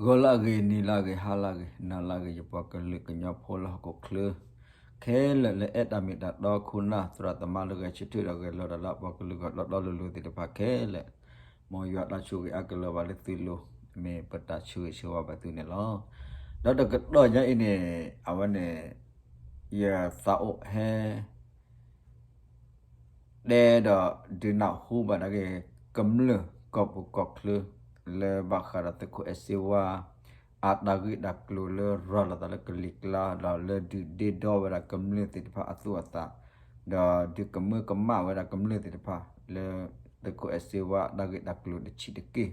ဂီၤလၢအဂ့ၤ, နံၤလၢအဂ့ၤ, ဟါလၢအဂ့ၤ, နၤလၢအဂ့ၤ, ယပှၤကလုာ်ကညီဖိလၢဟီၣ်ခိၣ်ချၢ ခဲလၢာ်လၢအဲၣ်တၢ်မ့ၢ်တၢ်တီ, ခိၣ်နၢ်သရၣ်သမါလၢဂဲၤဆၢထၢၣ်ဒီး ဂဲၤလီၤတၢ်လၢအပှၤကလုာ်ဂီၢ်တီတီလိၤလိၤသ့ၣ်တဖၣ်ခဲလၢာ်, မ်ယွၤတၢ်ဆိၣ်ဂ့ၤအါကလီၤဘၣ်လၢသုလိၤ, မ့ၢ်ပတၢ်ဆၢဂ့ၤဆၢဝါဘၣ်သုန့ၣ်လီၤ. ဒီးတကတီၢ်ညါအံၤန့ၣ် အဝဲန့ၣ် ယသးအိၣ်ဟဲ တဲဒီးဒုးနၢ်ဟူဘၣ်ဒၣ်က့ၤ ကမျၢၢ်ကီၢ်ပူၤကီၢ်ချၢ လၢဘၣ်ဃးဒီးသုးခိၣ်အဲၣ်စ့ဝါ အတၢ်ဂ့ၢ်တၢ်ကျိၤလၢရၤလီၤသးလၢကလံၤကျါ ဒီးလၢဒုးဒ့ဒီဝဲဒၣ်ကမျၢၢ်သ့ၣ်တဖၣ်အသူၣ်အသး, ဒီးဒုးကမၢကမၣ်ဝဲဒၣ်ကမျၢၢ်သ့ၣ်တဖၣ် လၢသုးခိၣ်အဲၣ်စ့ဝါအတၢ်ဂ့ၢ်တၢ်ကျိၤတဆံးတက့ၢ်.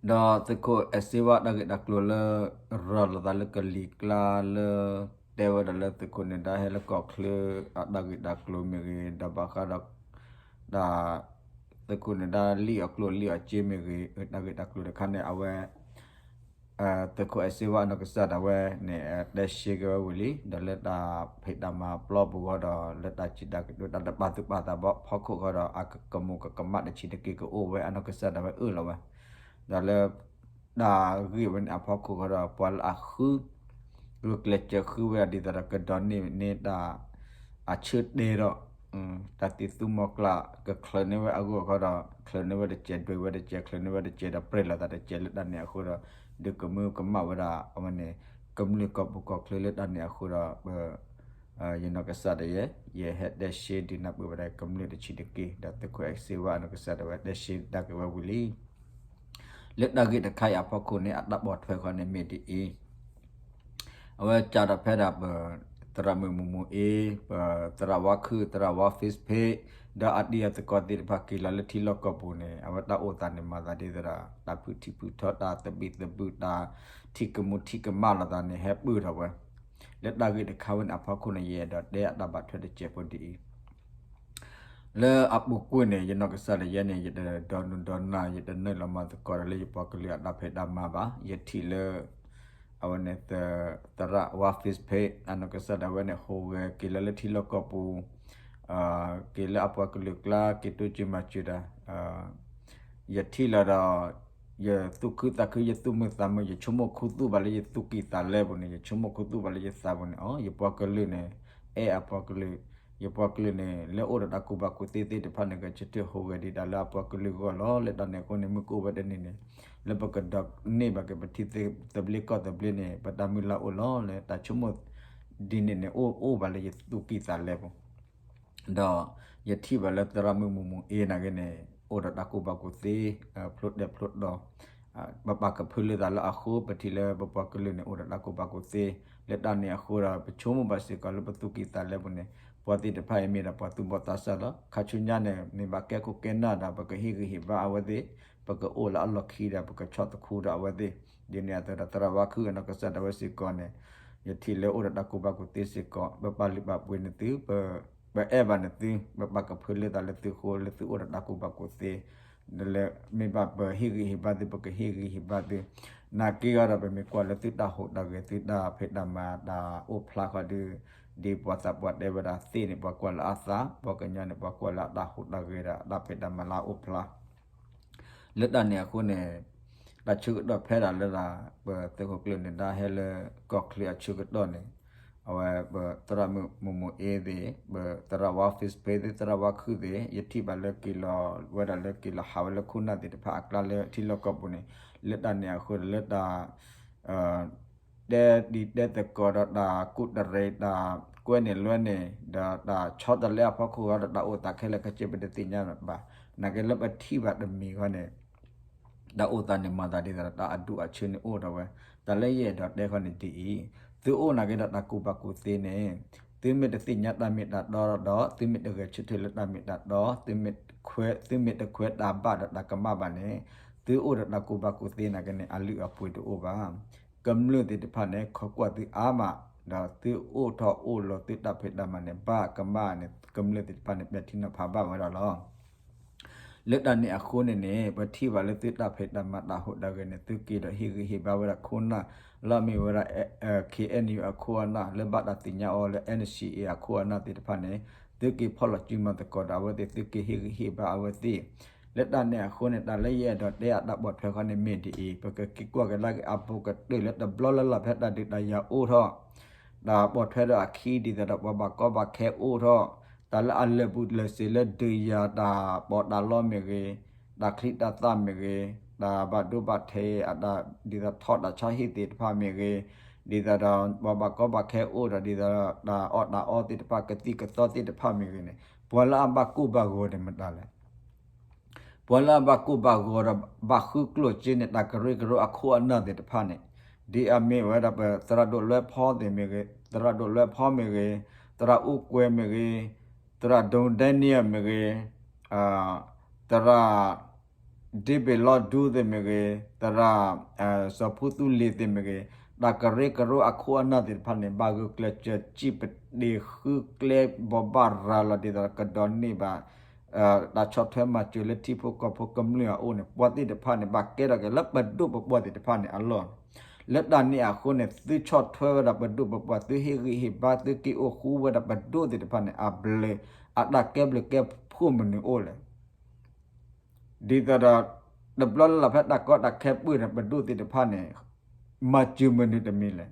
ဒီးသုးခိၣ်အဲၣ်စ့ဝါအတၢ်ဂ့ၢ်တၢ်ကျိၤလၢ ရၤလီၤသးလၢကလံၤကျါလၢ တဲဝဲဒၣ်လၢသုးခိၣ်နၢၤဒါဟဲလၢကီၢ်ချၢအတၢ်ဂ့ၢ်တၢ်ကျိၤမ့ၢ်ဂ့ၤ, ဒီးဘၣ်ဃးဒီး တၢ် သုးခိၣ်နၢၤဒါလံၣ်အီၣ်ကျိၣ်လံၣ်အီၣ်စ့မ့ၢ်ဂ့ၤ, တၢ်ဂ့ၢ်တၢ်ကျိၤတခါန့ၣ် အဝဲ သုးခိၣ်အဲၣ်စ့ဝါအနီၢ်ကစၢ်ဒၣ်ဝဲန့ၣ် တဲရှဲက့ၤဝဲဝံၤလံ, ဒီးလၢတၢ်ဖံးတၢ်မၤပျီပူၤဃီဒီး လၢတၢ်စံးတၢ်ကတိၤတၢ်တပာ်သူၣ်ပာ်သးဘၣ်ဖီခိၣ်ဃီဒီး အကကမူးကကမၣ်တဆံးတက့ၢ် ကအိၣ်ဝဲအနီၢ်ကစၢ်ဒၣ်ဝဲအၢၣ်လီၤဝဲ, ဒီးလၢ တၢ်ဂ့ၢ်ဝဲန့ၣ်အဖီခိၣ်ဃီဒီး ပှၤလၢအဃု ဂုာ်ကျဲးစၢးဃုဝဲဒၣ်ဒ်သိးဒီးကဒိးန့ၢ်န့ၢ်တၢ် အဆၢတဲဒီး တၢ်သံၣ်သူမီၤကျၢ် ကချုးန့ၢ်ဝဲအဂီၢ်ဃီဒီး ချုးန့ၢ်ဝဲတစဲး ဒွဲၣ်ဝဲတစဲး ချုးန့ၢ်ဝဲတစဲးဒီးပြဲးလိာ်သးတစဲးလၢတၢ်န့ၣ်အဃိဒီး ဒုးကမၢကမၣ်ဝဲဒၣ်အဝဲန့ၣ် ကမျၢၢ်ကီၢ်ပူၤကီၢ်ချၢလၢတၢ်န့ၣ်အဃိဒီး ပ ယနီၢ်ကစၢ်ဒၣ်ယဲ ယဟဲတဲရှဲဒုးနၢ်ပၢၢ်ဝဲဒၣ်ကမျၢၢ်တဆံးတက့ၢ် ဒီးသုးခိၣ်အဲၣ်စ့ဝါအနီၢ်ကစၢ်ဒၣ်ဝဲတဲရှဲဒၣ်က့ၤဝဲဝံၤလံ. လၢတၢ်ဂ့ၢ်တခါအံၤအဖီခိၣ်န့ၣ် အတၢ်ပိာ်ထွဲဃီန့ၣ်မ့ၢ်ဒ်အံၤ, အဝဲကးဒီးဖဲဒၣ်ပ သရၣ်မုၣ်မူမူအ့ ပသရၣ်ဝါခုၣ် သရၣ်ဝါ Facebook ဒီးအတံၤအသကိးသ့ၣ်တဖၣ်က့ၤလီၤလၢထံလီၢ်ကီၢ်ပူၤန့ၣ် အဝဲတၢ်အိၣ်သးန့ၣ်မၤသးဒ်သိးဒီး တၢ်ဖုးထံဖုးထီ တၢ်သဘံၣ်သဘုၣ် တၢ်ထံၣ်ကမူထံၣ်ကမၣ်လိာ်သးန့ၣ် ဟဲပၢၢ်ထီၣ်ဝဲ လၢတၢ်ဂ့ၢ်တခါဝဲန့ၣ်အဖီခိၣ်န့ၣ် ယအဲၣ်ဒိးတဲအတၢ်ဘၣ်ထွဲတစဲးဖိဒ်အံၤ, လၢအပူၤကွံာ်န့ၣ် ယနီၢ်ကစၢ်ဒၣ်ယဲန့ၣ် ယတဒိးနုာ်ဒိးနၢ် ယတနုာ်လီၤမၤသကိးဒီးလၢယပှၤကလုာ်အတၢ်ဖံးတၢ်မၤဘၣ်. ယထံၣ်လၢ အဝဲန့ၣ် သရၣ်ဝါ Facebook အနီၢ်ကစၢ်ဒၣ်ဝဲန့ၣ် ဟူးဂဲၤက့ၤလၢလၢထံလီၢ်ကီၢ်ပူၤ က့ၤလၢအပှၤကလုာ်ကျါ က့ၤတိစၢၤမၤစၢၤတၢ် ယထံၣ်လီၤဒီး ယသူၣ်ခုသးခု ယသူၣ်မုာ်သးမုာ် ယဆိကမိၣ်ခူသူၣ်ဘၣ်လၢယသူၣ်ကံၢ်သးလဲပူၤန့ၣ် ယဆိကမိၣ်ခူသူၣ်ဘၣ်လၢယသးပူၤန့ၣ် အိ ယပှၤကလုာ်န့ၣ် အဲၣ်အပှၤကလုာ်, ယပှၤကလုာ်န့ၣ် လၢအိၣ်ဒီးတၢ်ကူၣ်ဘၣ်ကူၣ်သ့သ့ၣ်တဖၣ်န့ၣ် ကဆၢထၢၣ်ဟူးဂဲၤဒံးတၢ်လၢအပှၤကလုာ်ဂီၢ်လီၤ. လၢတၢ်န့ၣ်အဃိန့ၣ် မုၢ်ကအိၣ်ဝဲတနံၤန့ၣ် လၢပကဒိးန့ၢ်ဘၣ်က့ၤပထံသဘျ့ကီၢ်သဘျ့န့ၣ် ပတၢ်မုၢ်လၢ်အိၣ်လီၤ လၢတၢ်ဆိကမိၣ် ဒ်န့ၣ်န့ၣ် အိၣ်အိၣ်ဘၣ်လၢယသူၣ်ကံၢ်သးလဲပူၤ ဒီးယထံၣ်ဘၣ်လၢသရၣ်မုၣ်မူမူအ့နာ်က့န့ၣ် အိၣ်ဒီးတၢ်ကူၣ်ဘၣ်ကူၣ်သ့ ဖျိတဲဖျိတီၤ ပပာ်ကဖၢလၢသးလၢအဃိ ပထံၣ်လၢပပှၤကလုာ်န့ၣ် အိၣ်ဒီးတၢ်ကူၣ်ဘၣ်ကူၣ်သ့ လၢတၢ်န့ၣ်အဃိဒီး ပဆိကမိၣ်ဘၣ်စ့ၢ်ကီးလၢပသူၣ်ကံၢ်သးလဲပူၤန့ၣ် ပှၤသ့ၣ်တဖၣ်အံၤမ့ၢ်ဒၣ်ပှၤသူၣ်ဘီၣ်သးစၢ်လီၤ. ခါဆူညါန့ၣ် မ့ၢ်ဘၣ်ကဲခိၣ်ကဲနၢ်ဒီး ပကဟ့ၣ်ဂံၢ်ဟ့ၣ်ဘါအဝဲသ့ၣ်, ပကအိၣ်လၢအလီၢ်ခံဒီး ပကဆီၣ်သခူဒီးအဝဲသ့ၣ်, ဒ်န့ၣ်အသိးဒီး သရၣ်ဝါခုၣ်အနီၢ်ကစၢ်ဒၣ်ဝဲစ့ၢ်ကီးန့ၣ် ယထံၣ်လၢအိၣ်ဒီးတၢ်ကူၣ်ဘၣ်ကူၣ်သ့စ့ၢ်ကီး ပပာ်လုၢ်ပာ်ပှ့ၤန့ၢ်သု ပအဲၣ်ဘၣ်န့ၢ်သု ပပာ်ကဖၢလၢသးလၢသုဃိ လၢသုအိၣ်ဒီးတၢ်ကူၣ်ဘၣ်ကူၣ်သ့ လၢမ့ၢ်ဘၣ်ပဟ့ၣ်ဂံၢ်ဟ့ၣ်ဘါသု ပကဟ့ၣ်ဂံၢ်ဟ့ၣ်ဘါသု, နာ်က့ဂီၢ်ဒီး ပမ့ၢ်ကွၢ်လၢသုတၢ်ဟူးတၢ်ဂဲၤ သုတၢ်ဖံးတၢ်မၤတၢ်အိၣ်ဖျါဃီဒီး ဒ်ပှၤသးပှၢ်တဲဝဲဒၣ် သ့ၣ်န့ၣ် ပှၤကွၢ်လၢအသး, ပှၤကညီန့ၣ် ပှၤကွၢ်လၢအတၢ်ဟူးတၢ်ဂဲၤဒီး တၢ်ဖံးတၢ်မၤလၢအအိၣ်ဖျါ လၢတၢ်န့ၣ်အဃိန့ၣ် တၢ်ဆၢကတီၢ်ဖဲဒၣ်လၢဒၣ် ပသုးခိၣ်ကျၢၢ်နၢၤဒါဟဲလၢကီၢ်ချၢအဆၢကတီၢ်န့ၣ် အဝဲပသရၣ်မုၣ်မူမူအ့သ့ၣ် ပသရၣ်ဝါ Facebook သ့ၣ် သရၣ်ဝါခုၣ်သ့ၣ် ယထံၣ်ဘၣ်လၢက့ၤလီၤဝဲဒၣ်လၢက့ၤလီၤဟးဝဲလၢခိၣ်နၢ်သ့ၣ်တဖၣ်အကျါလၢထံလီၢ်ကီၢ်ပူၤန့ၣ် လၢတၢ်န့ၣ်အဃိဒီးလၢတၢ် တဲဒံတဲသကိးဒီးတၢ်ကူၣ်တရံး တၢ်ကွဲန့ၢ်လွဲန့ၢ် ဒီးတၢ်ဆီတလဲအဖီခိၣ်ဃီဒီး တၢ်အိၣ်သးခဲလၢာ်ခဲဆ့ပတသ့ၣ်ညါဘၣ်. နာ်က့လၢပထံၣ်ဘၣ်တမံၤဃီန့ၣ် တၢ်အိၣ်သးန့ၣ်မၤသးဒ်သိးဒီး တၢ်အဒူၣ်အဆၢန့ၣ်အိၣ်ထီၣ်ဝဲ. တၢ်လၢယအဲၣ်ဒိးတဲဃီန့ၣ်ဒ်အံၤ, သုအိၣ်နာ်က့ဒီးတၢ်ကူၣ်ဘၣ်ကူၣ်သ့န့ၣ် သုမ့ၢ်တသ့ၣ်ညါတၢ်မ့ၢ်တၢ်တီဒီး သုမ့ၢ်တဂဲၤဆၢထၢၣ်လၢတၢ်မ့ၢ်တၢ်တီ, သုမ့ၢ်တခွဲးတၢ်ဘၣ်ဒီးတၢ်ကမၣ်ဘၣ်န့ၣ်, သုအိၣ်ဒီးတၢ်ကူၣ်ဘၣ်ကူၣ်သ့နာ်က့န့ၣ် အလုၢ်အပှ့ၤတအိၣ်ဘၣ်. ကမျၢၢ်သ့ၣ်တဖၣ်န့ၣ် ခိးကွၢ်သုအါမး, ဒီးသုအိၣ်ထီၣ်အိၣ်လီၤသုတၢ်ဖံးတၢ်မၤန့ၣ် ဘၣ်ကမၣ်န့ၣ် ကမျၢၢ်သ့ၣ်တဖၣ်န့ၣ် ပဲာ်ထံနီၤဖးဘၣ်ဝဲဒၣ်လီၤ. လၢတၢ်န့ၣ်အဃိန့ၣ်န့ၣ် ပထံၣ်ဘၣ်လၢသုတၢ်ဖံးတၢ်မၤတၢ်ဟူးတၢ်ဂဲၤန့ၣ် သုက့ၤဒီးဟ့ၣ်ဂံၢ်ဟ့ၣ်ဘါဝဲဒၣ်ခိၣ်နၢ် လၢအမ့ၢ်ဝဲဒၣ် KNU အခိၣ်အနၢ် လၢဘၣ်တၢ်သ့ၣ်ညါအီၤလၢ NCA အခိၣ်အနၢ်သ့ၣ်တဖၣ်န့ၣ် သုက့ၤဖီၣ်လီၤစုမၤသကိးဒီးအဝဲသ့ၣ် သုက့ၤဟ့ၣ်ဂံၢ်ဟ့ၣ်ဘါအဝဲသ့ၣ် လၢတၢ်န့ၣ်အဃိန့ၣ် တၢ်လၢယအဲၣ်ဒိးတဲအတၢ်ပိာ်ထွဲခီန့ၣ်မ့ၢ်ဒ်အံၤ, ပကက့ၤကွၢ်ကဒါက့ၤအဘူးကတၢၢ်လၢတဘျီလၢ်လၢ်ဖဲတၢ်ဒုးတၢ်ယၤအိၣ်ထီၣ်, တၢ်ပိာ်ထွဲဒီးအခံ ဒ်သိးဒီးပှၤဘၣ်ကီဘၣ်ခဲအိၣ်ထီၣ်, တၢ်လၢအလၢာ်ဘူၣ်လၢာ်စ့ၤလၢဒုးယၤတၢ်ပီးတၢ်လီမ့ၢ်ဂ့ၤ, တၢ်ချံတၢ်သၣ်မ့ၢ်ဂ့ၤ, တၢ်ဘၣ်ဒိဘၣ်ထံးအတၢ် ဒ်သိးထီၣ်တၢ်ဆါဟံၣ်သ့ၣ်တဖၣ်မ့ၢ်ဂ့ၤ, ဒ်သိးဒီးပှၤဘၣ်ကီဘၣ်ခဲအိၣ်ဒီး ဒ်သိးတၢ်အီၣ်တၢ်အီသ့ၣ်တဖၣ် ကသံၣ်ကသီသ့ၣ်တဖၣ်မ့ၢ်ဂ့ၤန့ၣ် ပှၤလၢအဘၣ်ကိၢ်ဘၣ်ဂီၤန့ၣ်မတၤလဲၣ်. ပှၤလၢအဘၣ်ကိၢ်ဘၣ်ဂီၤဒီးဘၣ်ဃုကျိၣ်စ့န့ၣ် တၢ်ကရၢကရိအခိၣ်အနၢ်သ့ၣ်တဖၣ်န့ၣ်, ဒ်အမ့ၢ်ဝဲဒၣ်ပသရၣ်ဒိၣ်လွဲဖီသ့ၣ်မ့ၢ်ဂ့ၤ, သရၣ်ဒိၣ်လွဲဖီမ့ၢ်ဂ့ၤ, သရၣ်အိၣ်ကွဲၤမ့ၢ်ဂ့ၤ, သရၣ်ဒိၣ်ဒဲနံၣ်မ့ၢ်ဂ့ၤ, သရၣ် ဒ့ဘ့ၣ်လီဒူသ့ၣ်မ့ၢ်ဂ့ၤ, သရၣ် စီၤဖူသူလ့ၤသ့ၣ်မ့ၢ်ဂ့ၤ, တၢ်ကရၢကရိအခိၣ်အနၢ်သ့ၣ်တဖၣ်န့ၣ် ဘၣ်ဂုာ်ကျဲးစၢးစံၣ်ပတ့ၤဃုကျဲဘိးဘၣ်ရၤလီၤ ဒ်သိးကဒိးန့ၢ်ဘၣ် တၢ်ဆီၣ်ထွဲမၤစၢၤလၢထံဖိကီၢ်ဖိကမျၢၢ်အအိၣ်န့ၣ် ပှၤသ့ၣ်တဖၣ်န့ၣ် ဘၣ်ကဲထီၣ်က့ၤလၢပဒိၣ်ပပှၢ်သ့ၣ်တဖၣ်န့ၣ်အလီၢ်. လၢတၢ်န့ၣ်အဃိန့ၣ် သုဆီၣ်ထွဲဝဲဒၣ်ပဒိၣ်ပပှၢ်, သုဟ့ၣ်ဂံၢ်ဟ့ၣ်ဘါ, သုက့ၤအိၣ်ဃူဝဲဒၣ်ပဒိၣ်သ့ၣ်တဖၣ်န့ၣ် အဘျုး အတၢ်ကဲဘျုးကဲဖှိၣ်မနုၤအိၣ်လဲၣ်. ဒ်သိးဒီး တဘျီလၢ်လၢ်ဖဲတၢ်ကီတၢ်ခဲပၢၢ်န့ၣ် ပဒိၣ်သ့ၣ်တဖၣ်န့ၣ် မၤစၢၤမနုၤတမံၤလဲၣ်.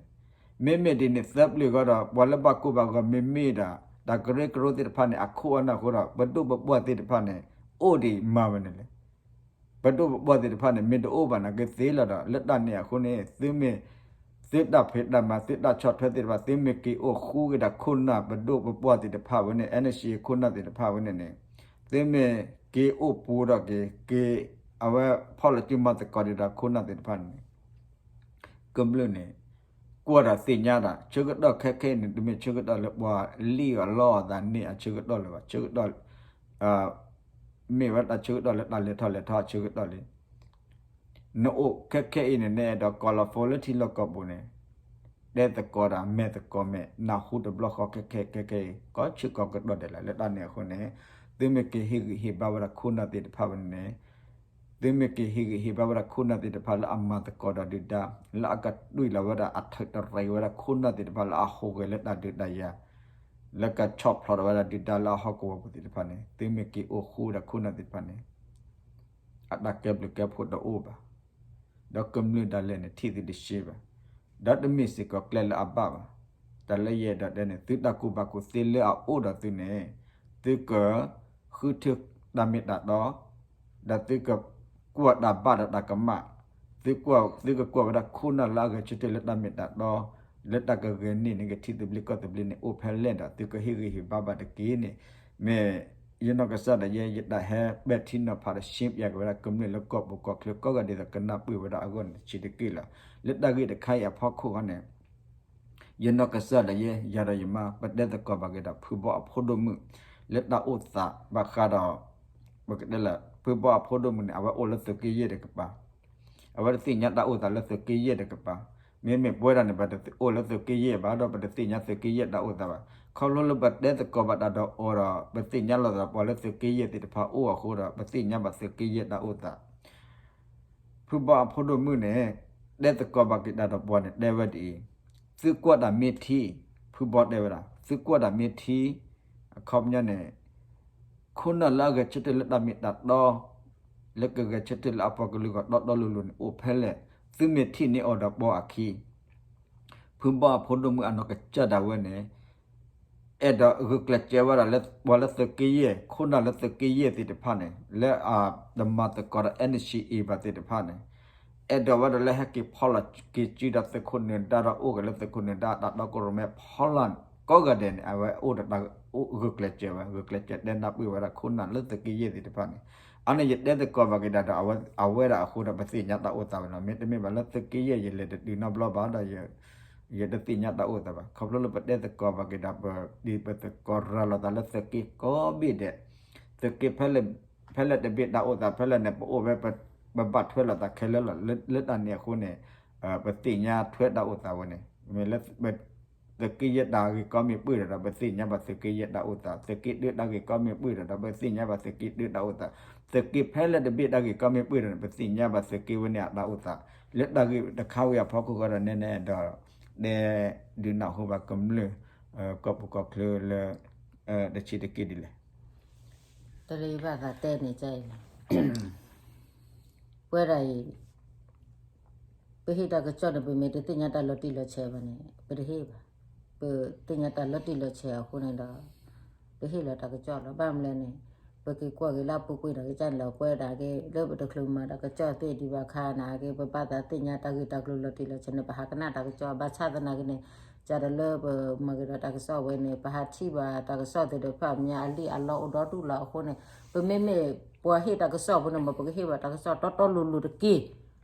မ့မ့ၢ်ဒ်န့ၣ် သၢပျၢၤဃီဒီး ပှၤလၢဘၣ်ကိၢ်ဘၣ်ဂီၤမ့မ့ၢ်ဒီး တၢ်ကရၢကရိသ့ၣ်တဖၣ်န့ၣ် အခိၣ်အနၢ်အဃိဒီး ပဒိၣ်ပပှၢ်သ့ၣ်တဖၣ်န့ၣ် အိၣ်ဒံးမၤဝဲန့ၣ်လဲၣ်. ပဒိၣ်ပပှၢ်သ့ၣ်တဖၣ်န့ၣ် မ့ၢ်တအိၣ်ဘၣ်နာ်က့သ့လီၤဒီး လၢတၢ်န့ၣ်အဃိန့ၣ် သုမ့ၢ် သုတၢ်ဖံးတၢ်မၤ သုတၢ်ဆီၣ်ထွဲသ့ၣ်တဖၣ် သုမ့ၢ်က့ၤအိၣ်ဃူက့ၤဒီးခိၣ်နၢ် ပဒိၣ်ပပှၢ်သ့ၣ်တဖၣ်ဝဲန့ၣ် NCA ခိၣ်နၢ်သ့ၣ်တဖၣ်ဝဲန့ၣ်န့ၣ် သုမ့ၢ်က့ၤအိၣ်ပူၤဒီးက့ၤ က့ၤ အဝဲဖီၣ်လီၤစုမၤသကိးဒံးဒီးခိၣ်နၢ်သ့ၣ်တဖၣ်န့ၣ် ကမျၢၢ်န့ၣ် ကွၢ်ဒီးသ့ၣ်ညါဒီး ဆၢကတီၢ်ခဲခဲအံၤန့ၣ် တမ့ၢ်ဆၢကတီၢ်လၢပှၤလံၣ်အီၤလီအီၤသးန့ၣ်အဆၢကတီၢ်လၢၤဘၣ်. ဆၢကတီၢ် မ့ၢ်ဝဲတၢ်ဆၢကတီၢ်လၢတၢ်လဲၤထီၣ်လဲၤထီအဆၢကတီၢ်လံ. နအိၣ်ခဲခဲအံၤန့ၣ် နအဲၣ်ဒိးကိးလီၤ phone လၢထံလီၢ်ကီၢ်ပူၤန့ၣ် တဲသကိးဒီးမဲာ်သကိးမဲာ် နၢ်ဟူတဘျီဃီခဲခဲခဲခဲအံၤ ကိးဆၢကိးကတီၢ်ဒဲးလီၤ. လၢတၢ်န့ၣ်အဃိန့ၣ် သုမ့ၢ်က့ၤဟ့ၣ်ဂံၢ်ဟ့ၣ်ဘါဝဲဒၣ်ခိၣ်နၢ်သ့ၣ်တဖၣ်ဝဲန့ၣ်န့ၣ် သုမ့ၢ်က့ၤဟ့ၣ်ဂံၢ်ဟ့ၣ်ဘါဝဲဒၣ်ခိၣ်နၢ်သ့ၣ်တဖၣ်လၢအမၤသကိးဒီးဒုၣ်ဒါ လၢအကတွံၢ်လီၤဝဲဒၣ်အထုးတရံးဝဲဒၣ်ခိၣ်နၢ်သ့ၣ်တဖၣ်လၢအဟူးဂဲၤလၢတၢ်ဒုးတၢ်ယၤ လၢကဆီၣ်ဖျိးဒီးဝဲဒၣ်ဒုၣ်ဒါလၢအဟီၣ်ကဝီၤပူၤသ့ၣ်တဖၣ်န့ၣ် သုမ့ၢ်က့ၤအိၣ်ဃူဝဲဒၣ်ခိၣ်နၢ်သ့ၣ်တဖၣ်န့ၣ် အတၢ်ကဲဘျုးကဲဖှိၣ်တအိၣ်ဘၣ်. ဒီးကမျၢၢ်ဒၣ်လဲာ်န့ၣ် ထံၣ်သုတရှဲဘၣ်. ဒီးတမ့ၢ်စ့ၢ်ကီးကျဲလၢအဘၣ်ဘၣ်. တၢ်လၢယအဲၣ်ဒိးတဲန့ၣ် သုတၢ်ကူၣ်ဘၣ်ကူၣ်သ့လၢအအိၣ်ဒီးသုန့ၣ် သုက ဃုထၢတၢ်မ့ၢ်တၢ်တီ ဒီးသုကကွၢ်တၢ်ဘၣ်ဒီးတၢ်ကမၣ်, သုကကွၢ်, သုကကွၢ်ဝဲဒၣ်ခိၣ်နၢ်လၢအဂဲၤဆၢထၢၣ်လၢတၢ်မ့ၢ်တၢ်တီ, လၢတၢ်ကဂဲၤန့ၢ်န့ၣ် ကထံသဘျ့ကီၢ်သဘျ့န့ၣ် အိၣ်ဖဲလဲၣ်ဒီး သုကဟ့ၣ်ဂံၢ်ဟ့ၣ်ဘါဘၣ်တက့ၢ်န့ၣ်, မ့ၢ်ယနီၢ်ကစၢ်ဒၣ်ယဲ ယတၢ်ဟဲပဲာ်ထံနီၤဖးဒီး ရှင်းပြက့ၤဝဲဒၣ်ကမျၢၢ်လၢကီၢ်ပူၤကီၢ်ချၢကိးဂၤဒ်သိးကနၢ်ပၢၢ်ဝဲဒၣ်အဂီၢ်န့ၣ် တဆံးတက့ၢ်လီၤ. လၢတၢ်ဂ့ၢ်တခါအံၤအဖီခိၣ်ဃီန့ၣ် ယနီၢ်ကစၢ်ဒၣ်ယဲ ယၤဒီးယမါ ပတဲသကိးဘၣ်က့ၤဒီး ဖုဘီအဖိဒိၣ်မုၣ် လၢတၢ်အိၣ်သးဘၣ်ဃးဒီး ပကတဲလၢ ဖုဘီအဖိဒိၣ်မုၣ်န့ၣ် အဝဲအိၣ်လၢသုးက့ယဲၢ်တကပၤ, အဝဲတသ့ၣ်ညါတၢ်အိၣ်သးလၢသုးက့ယဲၢ်တကပၤ, မ့မ့ၢ်ပဝဲဒၣ်န့ၣ် ပတအိၣ်လၢသုးက့ယဲၢ်ဘၣ်ဒီး ပတသ့ၣ်ညါသုးက့ယဲၢ်တၢ်အိၣ်သးဘၣ်. ခီဖျိလၢပတဲသကိးဘၣ်တၢ်ဒီးအီၤဒီး ပသ့ၣ်ညါလိာ်သးပှၤလၢသုးက့ယဲၢ်သ့ၣ်တဖၣ်အိၣ်အဃိဒီး ပသ့ၣ်ညါဘၣ်သုးက့ယဲၢ်တၢ်အိၣ်သး ဖုဘီအဖိဒိၣ်မုၣ်န့ၣ် တဲသကိးဘၣ်က့ၤတၢ်ဒီးပှၤန့ၣ် တဲဝဲဒ်အံၤ, သုကွၢ်တၢ်မ့ၢ်ထံ, ဖုဘီတဲဝဲဒၣ် သုကွၢ်တၢ်မ့ၢ်ထံ, အခီပညီန့ၣ် ခိၣ်နၢ်လၢအဂဲၤဆၢထၢၣ်လၢတၢ်မ့ၢ်တၢ်တီ, လၢကဂဲၤဆၢထၢၣ်လၢအပှၤကလုာ်ဂီၢ်တီတီလိၤလိၤန့ၣ် အိၣ်ဖဲလဲၣ်, သုမ့ၢ်ထံၣ်န့ၢ်အီၤဒီးပှၤအခံ ဖုဘီအဖိဒိၣ်မုၣ်အနီၢ်ကစၢ်ဒၣ်ဝဲန့ၣ် အဲၣ်ဒိးဂုာ်ကျဲးစၢးဝဲဒၣ်လၢပှၤလၢသုးက့ယဲၢ် ခိၣ်နၢ်လၢသုးက့ယဲၢ်သ့ၣ်တဖၣ်န့ၣ် လၢအတမၤသကိးဒီး NCA ဘၣ်သ့ၣ်တဖၣ်န့ၣ် အဲၣ်ဒိးဝဲဒၣ်လၢဟဲက့ၤဖီၣ်လီၤက့ၤစုဒီးသုးခိၣ်နၢၤဒါဒီးအိၣ်က့ၤလၢသုးခိၣ်နၢၤဒါအတၢ်တီခိၣ်ရိၣ်မဲဖီလာ်ကိးဂၤဒဲးန့ၣ် အဝဲအိၣ်ဒီးတၢ်ဂုာ်ကျဲးစၢးဝဲ ဂုာ်ကျဲးစၢးတဲနၢ်ပၢၢ်ဝဲဒၣ်ခိၣ်နၢ်လၢသုးက့ယဲၢ်သ့ၣ်တဖၣ်န့ၣ် အန့ၣ်ယတဲသကိးဘၣ်က့ၤဒၣ်ဒီး အဝဲဒၣ်အဃိဒီးပသ့ၣ်ညါတၢ်အိၣ်သးဝဲလီၤ. မ့တမ့ၢ်ဘၣ်လၢသုးက့ယဲၢ် ယလဲၤတတုၤနီတဘျီဘၣ်ဒီး ယတသ့ၣ်ညါတၢ်အိၣ်သးဘၣ်. ခီဖျိလၢပတဲသကိးဘၣ်က့ၤဒီး ပဒ်ပသကိးရၤလီၤသးလၢသုးက့ကိးဘ့ၣ်ဒဲး, သုးက့ ဖဲလဲၣ်တဘ့ၣ်တၢ်အိၣ်သးဖဲလဲၣ်န့ၣ် ပအိၣ်ဝဲ ပဘၣ်ထွဲလိာ်သးခဲလၢာ်လီၤ. လၢတၢ်န့ၣ်အဃိန့ၣ် ပသ့ၣ်ညါထွဲတၢ်အိၣ်သးဝဲန့ၣ် မ့ၢ်လၢ သုးက့ယဲၢ်တၢ်ဂ့ၢ်ကီမ့ၢ်ပၢၢ်ဒီး ပသ့ၣ်ညါဘၣ်သုးက့ယဲၢ်တၢ်အိၣ်သး, သုးက့ဒၢတၢ်ဂ့ၢ်ကီမ့ၢ်ပၢၢ်ဒီး ပသ့ၣ်ညါဘၣ်သုးက့ဒၢတၢ်အိၣ်သး, သုးက့ဖဲလဲၣ်တဘ့ၣ်တၢ်ဂ့ၢ်ကီမ့ၢ်ပၢၢ်ဒီး ပသ့ၣ်ညါဘၣ်သုးက့ဝဲန့ၣ်အတၢ်အိၣ်သး, လၢတၢ်ဂ့ၢ်တခါဝံၤအဖီခိၣ်ဃီဒီး နဲနဲဒီး တဲဒုးနၢ်ဟူဘၣ်ကမျၢၢ် ကီၢ်ပူၤကီၢ်ချၢလၢ တဆံးတက့ၢ်ဒ်လဲၣ်. တၢ်လၢယဘၣ်သးတဲန့ၣ်ကဲအံၤလီၤ. ပဝဲဒၣ်အံၤ ပဟ့ၣ်တၢ်ကစီၣ်န့ၣ် ပမ့ၢ်တသ့ၣ်ညါတၢ်လီၤတံၢ်လီၤဆဲးဘၣ်န့ၣ် ပတဟ့ၣ်ဘၣ်. ပသ့ၣ်ညါတၢ်လီၤတံၢ်လီၤဆဲးအဃိန့ၣ်ဒီး ပဟ့ၣ်လီၤတၢ်ကစီၣ်လီၤ. ဘၣ်မနုၤလဲၣ်န့ၣ် ပက့ၤကွၢ်က့ၤလၢအပူၤကွံာ်ဒီး ကစၢ်န့ၣ်လီၤ ပဝဲဒၣ်က့ၤ လၢပတချုးမၤတၢ်ကစီၣ်သ့ၣ်ဒံးဘၣ်ခါန့ၣ်က့ၤ ပဘၣ်သးသ့ၣ်ညါတၢ်ဂ့ၢ်တၢ်ကျိၤလီၤတံၢ်လီၤဆဲးန့ၣ် ပဟးကနၣ်တၢ်ကစီၣ် ဘၣ်ဆၣ်သနာ်က့န့ၣ် ကဒီးလၢပမၤက့ၤဒီးတၢ်ကစီၣ်ဝဲန့ၣ် ပဟးထံၣ်ဘၣ်တၢ်ကစီၣ်သ့ၣ်တဖၣ်အမဲာ်ညါအလံၣ်အလီအိၣ်ဒီဒူၣ်လီၤအဃိန့ၣ် ပမ့မ့ၢ်ပှၤဟ့ၣ်တၢ်ကစီၣ်အဃိန့ၣ် မ်ပကဟ့ၣ်ဘၣ်တၢ်ကစီၣ်တီတီလိၤလိၤတက့ၢ်.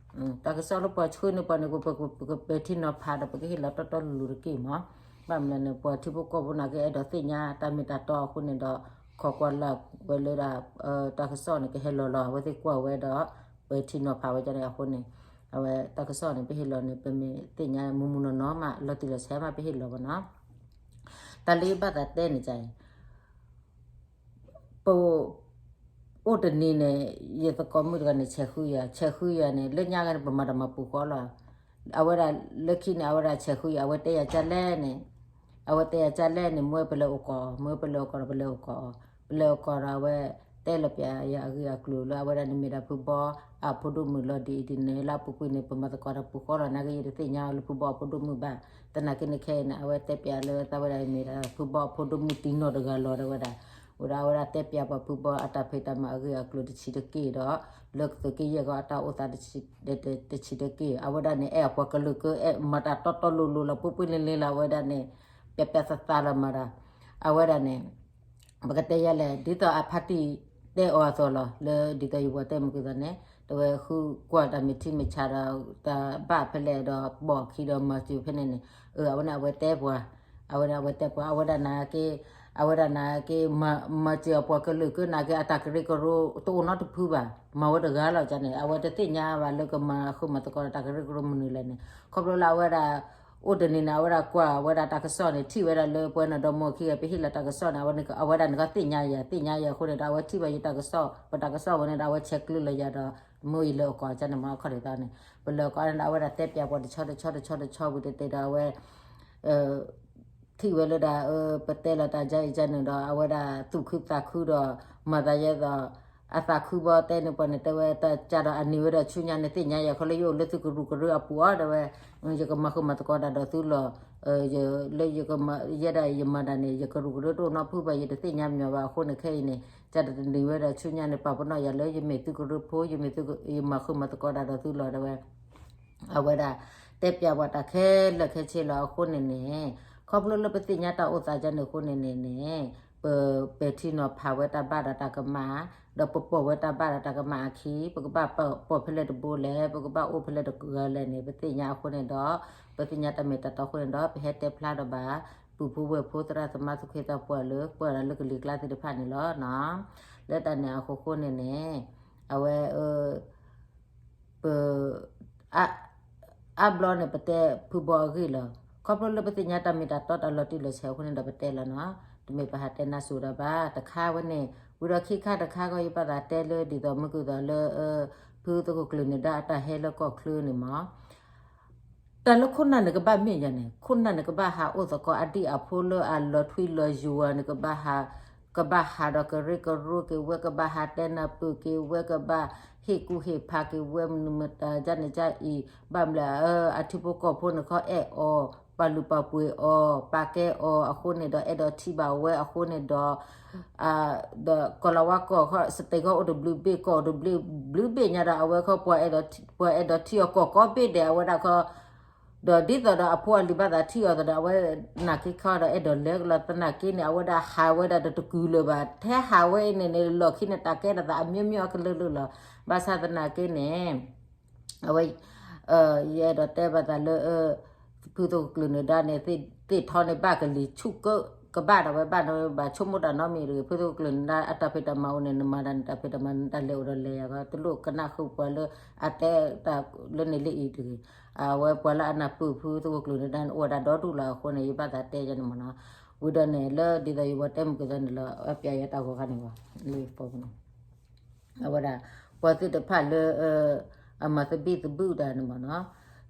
တၢ်ကစီၣ်လၢပှၤဆှၢန့ၢ်ပှၤန့ၣ် ပကပဲာ်ထံနီၤဖးဒီး ပကဟ့ၣ်လီၤတီတီလိၤလိၤတက့ၢ်မး. ဘၣ်မနုၤလဲၣ်န့ၣ် ပှၤထံဖိကီၢ်ဖိနာ်က့ အဲၣ်ဒိးသ့ၣ်ညါတၢ်မ့ၢ်တၢ်တီအဃိန့ၣ်ဒီး ခိးကွၢ်လၢ်ဝဲလၢဒၣ် တၢ်ကစီၣ်န့ၣ် ကဟဲလီၤလီၤ အဝဲသ့ၣ်ကွၢ်ဝဲဒီး ပဲာ်ထံနီၤဖးဝဲဒ်န့ၣ်အဃိန့ၣ် အဝဲတၢ်ကစီၣ်န့ၣ် ပဟ့ၣ်လီၤန့ၣ် ပမ့ၢ်သ့ၣ်ညါမူမူနီၢ်နီၢ်မး လီၤတံၢ်လီၤဆဲးမး ပဟ့ၣ်လီၤဘၣ်နီၤ. တၢ်လၢယဘၣ်သးတဲန့ၣ် ပ အိၣ်တနံၤန့ၣ် ယသကိးမုၣ်တဂၤန့ၣ် ဆဲးဃုယၤ, ဆဲးဃုယၤန့ၣ် လၢညါဂၤန့ၣ် ပမၤတၢ်မၤပူၤဃီလီၤ. အဝဲဒၣ်လၢခံန့ၣ် အဝဲဒၣ်ဆဲးဃုယၤ အဝဲတဲယၤကၢ်လဲၣ်န့ၣ်, အဝဲတဲယၤကၢ်လဲၣ်န့ၣ် မ့ၢ်ပလဲၤအိၣ်ကီး, မ့ၢ်ပလဲၤအိၣ်ကီးဒီး ပလဲၤအိၣ်ကီး, ပလဲၤအိၣ်ကီးဒီး အဝဲတဲလီၤပျးယၤအဂ့ၢ်အကျိၤလၢ အဝဲဒၣ်န့ၣ်မ့ၢ်ဒၣ်ဖုဘီအဖိဒိၣ်မုၣ်လီၤဒ်အံၤဒ်န့ၣ် လၢအပူၤကွံာ်န့ၣ် ပမၤသကိးတၢ်ပူၤဃီလီၤ နာ်က့ ယတသ့ၣ်ညါလၢဖုဘီအဖိဒိၣ်မုၣ်ဘၣ်. သနာ်က့န့ၣ် ခဲအံၤန့ၣ် အဝဲတဲပျးလၢသးဝဲဒၣ်မ့ၢ်ဒၣ်ဖုဘီအဖိဒိၣ်မုၣ်တံၤနီၢ်တဂၤလီၤ တဲဝဲဒၣ်. ဝဲဒၣ်အဝဲဒၣ်တဲပျးပှၤဖုဘီအတၢ်ဖံးတၢ်မၤအဂ့ၢ်အကျိၤတဆံးတက့ၢ်ဒီး လၢကသုးက့ယဲၢ်ကီးအတၢ်အိၣ်သးတဆံးတက့ၢ်. အဝဲဒၣ်န့ၣ် အဲၣ်အပှၤကလုာ်က မၤတၢ်တီတီလိၤလိၤလီၤ ပှ့ၤပှ့ၤလ့လ့လီၤ အဝဲဒၣ်န့ၣ် ပျးပျးသးသးလီၤမၤဒီး အဝဲဒၣ်န့ၣ် ပကတဲယဲလဲၣ် ဒ်သိးအဖါတံၢ်တဲအီၤအသိးလီၤ လၢဒ်သိးယဝၤတဲမုၢ်ကသးန့ၣ် တဝဲဃုကွၢ်တၢ်မ့ၢ်ထံမ့ၢ်ဆးဒီး တၢ်ဘၣ်ဖဲလဲၣ်ဒီး ပိာ်ခံဒီးမၤစၢၤဖဲန့ၣ်န့ၣ် အဝဲန့ၣ်အဝဲတဲပှၤ, အဝဲန့ၣ်အဝဲတဲပှၤ အဝဲဒၣ်နာ်က့ အဝဲဒၣ်နာ်က့ မၤစၢၤအပှၤကလုာ်ကနာ်က့ အတၢ်ကရၢကရိတအိၣ်နီတဖုဘၣ် မၤဝဲတဂၤလီၤန့ၣ် အဝဲတသ့ၣ်ညါဘၣ်လၢကမၤဃုာ်မၤသကိးတၢ်ကရၢကရိမနုၤလဲၣ်န့ၣ် ခီဖျိလၢအဝဲဒၣ် အိၣ်တနံၤန့ၣ် အဝဲဒၣ်ကွၢ်ဝဲဒၣ်တၢ်ကစီၣ်န့ၣ် ထံၣ်ဝဲဒၣ်လၢပဝဲန့ၣ်ဒီမါခံဂၤ ပဟ့ၣ်လီၤတၢ်ကစီၣ်န့ၣ် အဝဲဒၣ်န့ၣ်ကသ့ၣ်ညါယၤ သ့ၣ်ညါယၤအဃိန့ၣ်ဒီး အဝဲထံၣ်ဘၣ်ယတၢ်ကစီၣ် ပတၢ်ကစီၣ်ဝဲန့ၣ်ဒီး အဝဲဆဲးကျၢလီၤယၤဒီး မ့ၢ်ယလဲၤအိၣ်ကီးန့ၣ်မ့ၢ်အခီၣ်ဒ်သိးန့ၣ် ပလဲၤအိၣ်ကီးန့ၣ်ဒီး အဝဲဒၣ်တဲပျးပှၤတဆီတဆီတဆီတဆီဝံၤတတဲဒီး အဝဲ ထံၣ်ဝဲလၢဒၣ် ပတဲလီၤတၢ်ကါအံၤကါန့ၣ်ဒီး အဝဲဒၣ်သူၣ်ခုသးခုဒီး မၤသးယဲသိး အသးခုဘီတဲန့ၣ်ပှၤန့ၣ် တဲဝဲတၢ်ကါဒီးအန့ၣ်ဝဲဒီးဆူညါန့ၣ် သ့ၣ်ညါယၤခီလၢယအိၣ်လၢသုကရူၢ်ကရၢအပူၤအီၤ တဲဝဲ ယကမၤဃုာ်မၤသကိးတၢ်ဒီးသုလီၤ လၢယကမၤ ယဲဒၣ်ယမၤတၢ်န့ၣ် ယကရူၢ်ကရၢတအိၣ်နီတဖုဘၣ် ယတသ့ၣ်ညါမညီၤဘၣ်အဃိန့ၣ် ခဲအံၤန့ၣ် ကါတနံၤဝဲဒီးဆူညါန့ၣ် ပာ်ပနီၣ်ယၤလၢယမ့ၢ်သုကရၢဖိ ယမၤဃုာ်မၤသကိးတၢ်ဒီးသုလီၤ တဲဝဲ အဝဲဒၣ် တဲပျးပှၤတၢ်ခဲလၢာ်ခဲဆ့လီၤအဃိန့ၣ်န့ၣ် ခီဖျိလၢပသ့ၣ်ညါတၢ်အိၣ်သးကန့ၣ်အဃိန့ၣ်န့ၣ်န့ၣ် ပပဲာ်ထံနီၤဖးဝဲတၢ်ဘၣ်ဒီးတၢ်ကမၣ် ဒီးပပိာ်ဝဲတၢ်ဘၣ်ဒီးတၢ်ကမၣ်အခံ ပကဘၣ်ပိာ်ဖဲလဲၣ်တဘိလဲၣ် ပကဘၣ်အိၣ်ဖဲလဲၣ်တဂၤလဲၣ်န့ၣ် ပသ့ၣ်ညါအဃိန့ၣ်ဒီး ပသ့ၣ်ညါတၢ်မ့ၢ်တၢ်တီအဃိန့ၣ်ဒီး ပဟဲတဲဖျါဒီးဘၣ် ပုၢ်ဖိဝဲၢ်ဖိသရၣ်သမါသူၣ်က့သးပှၢ်လၢ ပှၤဒၣ်လၢကလံၤကျါသ့ၣ်တဖၣ်န့ၣ်လီၤ. လၢတၢ်န့ၣ်အဃိဃိန့ၣ်န့ၣ် အဝဲ ပ အ အါဘျီန့ၣ် ပတဲဖုဘီအဂ့ၢ်လီၤ. ခီဖျိလၢပသ့ၣ်ညါတၢ်မ့ၢ်တၢ်တီတၢ်လီၤတံၢ်လီၤဆဲးအဃိန့ၣ်ဒီးပတဲလီၤနီၤ. တမ့ၢ်ပဟးတဲနါစိၤဒီးဘၣ် တခါဝဲန့ၣ် ဝံၤဒီးခံခါတခါခီ ယဘၣ်သးတဲလၢဒ်သိးမုၢ်ကသီးလၢ ဖုသုးခိၣ်ကျၢၢ်နၢၤဒါအတၢ်ဟဲလၢကီၢ်ချၢန့ၣ်မး တၢ်လၢခိၣ်နၢ်န့ၣ်ကဘၣ်မ့ၢ်ယၤန့ၣ် ခိၣ်နၢ်န့ၣ်ကဘၣ်ဟးအိၣ်သကိးအဒံၣ်အဖိလၢအလီၤထွံလီၤယိာ်န့ၣ် ကဘၣ်ဟး ကဘၣ်ဟးဒီးကရၢကရိက့ၤဝဲ ကဘၣ်ဟးတဲနၢ်ပၢၢ်က့ၤဝဲ ကဘၣ်ဟ့ၣ်ကူၣ်ဟ့ၣ်ဖးက့ၤဝဲ မနုၤမတၤဒ်န့ၣ်ဒ်အံၤ ဘၣ်မနုၤလဲၣ် အထံဖိကီၢ်ဖိန့ၣ်ခီအဲၣ်အီၤ ပာ်လုၢ်ပာ်ပှ့ၤအီၤ ပာ်ကဲအီၤအဃိန့ၣ်ဒီး အဲၣ်ဒိးထံၣ်ဘၣ်ဝဲအဃိန့ၣ်ဒီး ဒီးကီၢ်လၤဝါကီၢ်ခီ စတဲာ်ခီအိၣ်တဘျုးဘ့ၣ် ကီၢ်အိၣ်တဘျုးဘ့ၣ်ညါဒီး အဝဲခီ ပှၤအဲၣ်ဒိးထံၣ်အီၤကီၢ်ကိးဘ့ၣ်ဒဲး အဝဲဒၣ်ခီ ဒီးဒ်သိးဒီးအဖိအလံၤဘၣ်သးထံၣ်အီၤသးဒီး အဝဲနာ်က့ခီဒီး အဲၣ်ဒိးလဲၤကလီၤသနာ်က့န့ၣ် အဝဲဒၣ်ဟးဝဲဒၣ်တတကုာ်လၢၤဘၣ် ထဲဟးဝဲအံၤန့ၣ်န့ၣ် လီၢ်ခံန့ၣ် တၢ်ကဲထီၣ်သးအမျိုးမျိုးအကလုာ်ကလုာ်လီၤ. ဘၣ်ဆၣ်သနာ်က့န့ၣ် အဝဲ ယအဲၣ်ဒိးတဲဘၣ်သးလၢ ဖုသုးခိၣ်ကျၢၢ်နၢၤဒါန့ၣ် သ့ၣ်ထီန့ၣ် ဘၣ်ကလံၤဆူၣ်ကၢ ကဘၣ်ဒၣ်ဝဲဘၣ်န့ၣ် ဘၣ်ဆိကမိၣ်တၢ်နီတမံၤတဂ့ၤ ဖုသုးခိၣ်ကျၢၢ်နၢၤဒါအတၢ်ဖံးတၢ်မၤအိၣ်န့ၣ် နမၤတၢ်န့ၣ် တၢ်ဖံးတၢ်မၤန့ၣ် တၢ်လဲၤအိၣ်ဒီးလဲၤယၤ တလိၣ်ကနၣ်ဃုာ်ပှၤလၢအတဲတၢ်လၢန့ၣ်လၢအံၤတဂ့ၤ. အဝဲပှၤလၢအနၢ်ပၢၢ်ဖုသုးခိၣ်ကျၢၢ်နၢၤဒါန့ၣ် အိၣ်ဝဲဒၣ်ဒီဒူၣ်လီၤအဃိန့ၣ် ယဘၣ်သးတဲယၤန့ၣ်မ့ၢ်နီၤ. ဝံၤဒီးန့ၣ် လၢဒ်သိးယဝဲတဲမုၢ်ကသးန့ၣ်လီၤ အပျးယၤတၢ်ဂီၤခါန့ၣ်ဘၣ် လၢယဖီပူၤန့ၣ် အဝဲဒၣ် ပှၤသ့ၣ်တဖၣ်လၢ အမၤသဘံၣ်သဘုၣ်တၢ်န့ၣ်မ့ၢ်နီၤ,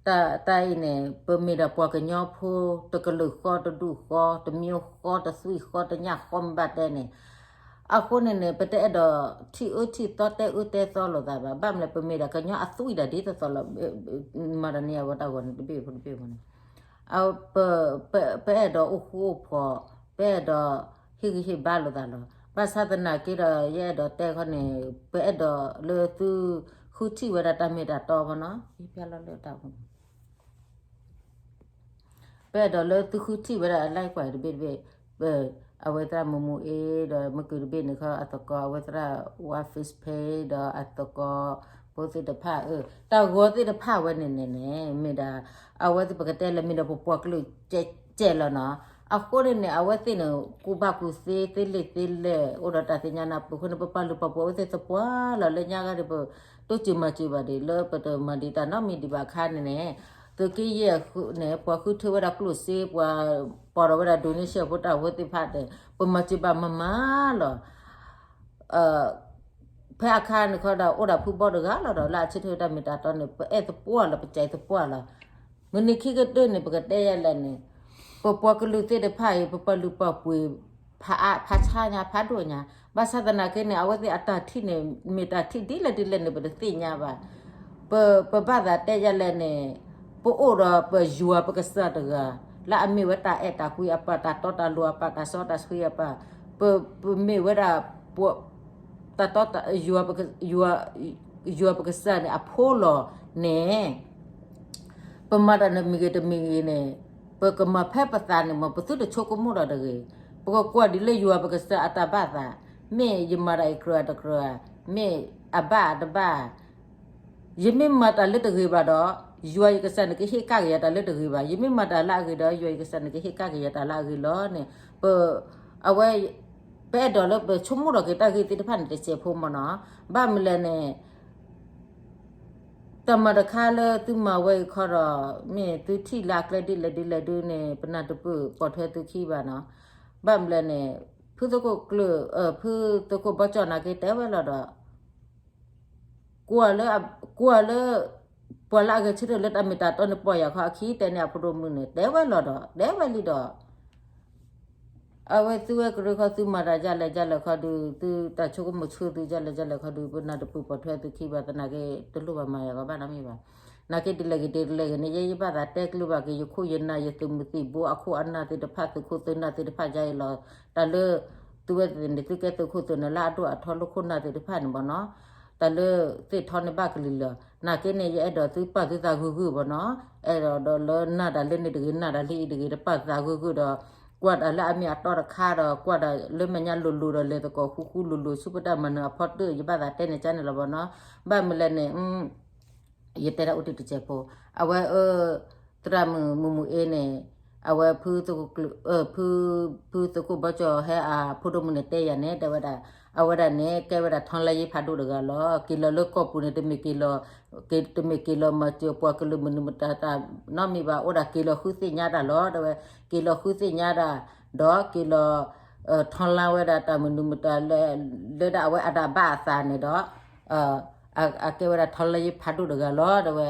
တၢ် တၢ်အံၤန့ၣ် ပမ့ၢ်ဒၣ်ပှၤကညီဖိ တကလုာ်ဃီတဒူၣ်ဃီ တမျိုးဃီတသွံၣ်ဃီတညၣ်ဃီမ့ၢ်ဘၣ်တဲန့ၣ်, အဃိန့ၣ်န့ၣ် ပတအဲၣ်ဒိးထံၣ်အၢထံၣ်သီ တဲအၢတဲသီလိာ်သးဘၣ်. ဘၣ်မနုၤလဲၣ် ပမ့ၢ်ဒၣ်ကညီအသွံၣ်ဒၣ်ဒ်သိးသိးလီၤ. မၤဒီးန့ၢ်အဝဲတၢ်ဂီၤန့ၣ်တဘ့ၣ်ဖိတဘ့ၣ်ဖိန့ၣ် ပအဲၣ်ဒိးအိၣ်ဃူအိၣ်ဖိး, ပအဲၣ်ဒိးဟ့ၣ်ဂံၢ်ဟ့ၣ်ဘါလိာ်သးလီၤ. ဘၣ်ဆၣ်သနာ်က့ဒီး ယအဲၣ်ဒိးတဲခီန့ၣ် ပအဲၣ်ဒိးလၢသုဃုထံၣ်ဝဲဒၣ်တၢ်မ့ၢ်တၢ်တီဖီနီၤ ဖျါလီၤလၢတၢ် ပအဲၣ်ဒိးလၢသုဃုထံၣ်ဝဲဒၣ်အ like ကွၢ်တဘ့ၣ်တဘ့ၣ်, အဝဲသရၣ်မူမူအ့ဒီးမ့ၢ်ကုၢ်တဘ့ၣ်န့ၣ်ခီ အသကိးအဝဲသရၣ်ဝါ Facebook ဒီးအသကိးဖိသ့ၣ်တဖၣ်အၢ တၢ်ဂီၤသ့ၣ်တဖၣ်ဝဲန့ၣ်န့ၣ်န့ၣ် မ့ၢ်ဒၣ် အဝဲသ့ၣ်ပကတဲလၢမ့ၢ်ဒီးပပှၤကလုာ်ကဲးကဲးလီၤနီၤ. အဃိန့ၣ်န့ၣ် အဝဲသ့ၣ်န့ၣ် ကူၣ်ဘၣ်ကူၣ်သ့သ့လံာ်သ့လဲၢ် အိၣ်ဒီးတၢ်သ့ၣ်ညါနၢ်ပၢၢ်အဃိန့ၣ် ပပာ်လုၢ်ပာ်ပှ့ၤအဝဲသ့ၣ်သပှၢ်လီၤ. လၢညါဂၤဒီး ပတိစၢၤမၤစၢၤဘၣ်ဒံး လၢပတမၤဒံးတၢ်နီတမံၤဒံးဘၣ်အခါန့ၣ်န့ၣ် သုးက့ယဲၢ်န့ၣ် ပှၤဃုထၢဝဲဒၣ်ကျိၣ်စ့ ပှၤပိာ်ထီၣ်ဝဲဒၣ် donation ဖိတၢ်ဖိသ့ၣ်တဖၣ်န့ၣ် ပမၤစၢၤဘၣ်မၤမၤလီၤ. ဖဲအခါန့ၣ်ခီဒီး အိၣ်ဒၣ်ဖုဘီတဂၤလီၤဒီး လၢအဆၢထၢၣ်တၢ်မ့ၢ်တၢ်တီန့ၣ် ပအဲၣ်သပှၢ်လီၤ ပကဲသပှၢ်လီၤ. မုၢ်နံၤခံကတၢၢ်န့ၣ် ပကတဲယဲလဲၣ်န့ၣ် ပပှၤကလုာ်သ့ၣ်တဖၣ်အံၤ ပပာ်လုၢ်ပာ်ပှ့ၤ ဖးအါ ဖးဆါညါ ဖးဒိၣ်ညါ ဘၣ်ဆၣ်သနာ်က့န့ၣ် အဝဲသ့ၣ်အတၢ်ထံၣ်န့ၣ် မ့ၢ်တၢ်ထံၣ်ဒ်လဲၣ်ဒ်လဲၣ်န့ၣ် ပတသ့ၣ်ညါဘၣ်. ပ ပဘၣ်သးတဲယဲလဲၣ်န့ၣ် ပအိၣ်ဒီးပယွၤပကစၢ်တဂၤ လၢအမ့ၢ်ဝဲတၢ်အဲၣ်တၢ်ကွံအပၢ် တၢ်တီတၢ်လိၤအပၢ် တၢ်စီတၢ်ဆှံအပၢ် ပ ပမ့ၢ်ဝဲဒၣ် တၢ်တီ ယွၤ ယွၤပကစၢ်န့ၣ် အဖိလီၤန့ၣ် ပမၤတၢ်တမံၤဂ့ၤတမံၤဂ့ၤန့ၣ် ပကမၤဖဲပသးန့ၣ်မ့ၢ် ပသုတဆိကမိၣ်ဒီးတဂ့ၤ. ပကကွၢ်ဒ်လၢယွၤပကစၢ်အတၢ်ဘၣ်သး, မ့ၢ်ယမၤတၢ်အံၤကြၢးတကြၢး, မ့ၢ်အဘၣ်အတဘၣ်, ယမ့ၢ်မၤတၢ်လၢတဂ့ၤဘၣ်ဒီး ယွၤယကစၢ်န့ၣ်ကဟ့ၣ်ကဒါက့ၤယၤတၢ်လၢတဂ့ၤဘၣ်, ယမ့ၢ်မၤတၢ်လၢအဂ့ၤဒီး ယွၤယကစၢ်န့ၣ်ကဟ့ၣ်ကဒါက့ၤယၤတၢ်လၢအဂ့ၤလီၤန့ၣ် ပ အဝဲ ပအဲၣ်ဒိးလၢပဆိကမိၣ်ထီၣ်က့ၤတၢ်ဂ့ၢ်သ့ၣ်တဖၣ်န့ၣ် တစဲးဖိမ့ၢ်နီၤ. ဘၣ်မနုၤလဲၣ်န့ၣ် တၢ်မၤတခါလၢသုမၤဝဲအံၤခီဒီး မ့ၢ်သုထံၣ်လၢအကျဲဒ်လဲၣ်ဒ်လဲၣ်ဒုန့ၣ် ပနၢ်တပၢၢ်ပိာ်ထွဲသုခံဘၣ်နီၤ. ဘၣ်မနုၤလဲၣ်န့ၣ် ဖုသုးခိၣ်ကျၢၢ် ဖုသုးခိၣ်ဘီကၠီၣ်နာ်က့တဲဝဲလီၤဒီး ကွၢ်လၢ ကွၢ်လၢ ပှၤလၢအဂဲၤဆၢထၢၣ်လၢတၢ်မ့ၢ်တၢ်တီန့ၣ် ပီၢ်ယၢ်ခီအခံတဲန့ၣ် အဖိဒိၣ်မုၣ်န့ၣ် တဲဝဲလီၤဒီး တဲဝဲလံဒီး အဝဲသုဝဲကရၢခီ သုမၤတၢ်ဒ်လဲၣ်ဒ်လဲၣ်ခီဒုး သုတၢ်ဆိကမိၣ်ဆၢသုဒ်လဲၣ်ဒ်လဲၣ်ခီဒုး ပနၢ်တပၢၢ်ပိာ်ထွဲသုခံဘၣ်သနာ်က့ တလိၣ်ဘၣ်မၤယၤကီဘၣ်နီတမံၤဘၣ်. နာ်က့ဒ်လဲၣ်ဂ့ၤဒ်လဲၣ်ဂ့ၤန့ၣ် ယဲယဘၣ်သးတဲကျၢၤဘၣ်က့ၤ ယခိၣ်ယနၢ် ယသုးမုၢ်သံၣ်ဘိအခိၣ်အနၢ်သ့ၣ်တဖၣ် သုးခိၣ်သုးနၢ်သ့ၣ်တဖၣ်ယါအံၤလီၤ. တၢ်လၢ သုဝဲသ့ၣ်န့ၣ် သုကဲသုးခိၣ်သုးနၢ်လၢအဒိၣ်အထီလၢခိၣ်နၢ်သ့ၣ်တဖၣ်န့ၣ်ဘၣ်နီၤ. တၢ်လၢသ့ၣ်ထီန့ၣ်ဘၣ်ကလံၤလီၤ. နာ်က့န့ၣ် ယအဲၣ်ဒိးသုပာ်သုသးဂုာ်ဂုာ်ဘၣ်နီၤ. အဲၣ်ဒိးဒီးလၢနၢ်တၢ်လၢန့ၣ်တဂ့ၤ နၢ်တၢ်လၢအံၤတဂ့ၤ တပာ်သးဂုာ်ဂုာ်ဒီး ကွၢ်တၢ်လၢအမ့ၢ်အတီတခါဒီး ကွၢ်တၢ်လၢမဲာ်ညါလိၤလိၤဒီးလဲၤသကိးဃူဃူလိၤလိၤ ဆူပတၢ်မၤနၢၤအဖီတၢၣ် ယဘၣ်သးတဲန့ၣ်ကန့ၣ်လီၤဘၣ်နီၤ. ဘၣ်မနုၤလဲၣ်န့ၣ် ယတဲဒၣ်အိၣ်တ့ၢ်တစဲးဖိ, အဝဲအၢ သရၣ်မုၣ်မူမူအ့န့ၣ် အဝဲ ဖု ဖုသုးခိၣ်ဘီကၠီၣ်ဟဲအဖိဒိၣ်မုၣ်န့ၣ်တဲယၤန့ၣ် တဲဝဲဒၣ် အဝဲဒၣ်န့ၣ် ကဲဝဲဒၣ်ထီလါယ့ဖးဒိၣ်တဂၤလီၤ. က့ၤလီၤလၢကီၢ်ပူၤန့ၣ် တမ့ၢ်က့ၤလီၤ က့ၤ တမ့ၢ်က့ၤလီၤမၤစၢၤပှၤကလုာ်မနုၤမတၤတၢ်နီတမံၤဘၣ် အိၣ်ဒၣ်က့ၤလီၤဃုသ့ၣ်ညါတၢ်လီၤ တဲဝဲ က့ၤလီၤဃုသ့ၣ်ညါတၢ် ဒီးက့ၤလီၤ ထီလါဝဲဒၣ်တၢ်မနုၤမတၤလၢ လၢဒၣ်အဝဲအတၢ်ဘၣ်အသးန့ၣ်ဒီး အကဲဝဲဒၣ်ထီလါယ့ဖးဒိၣ်တဂၤလီၤ တဲဝဲ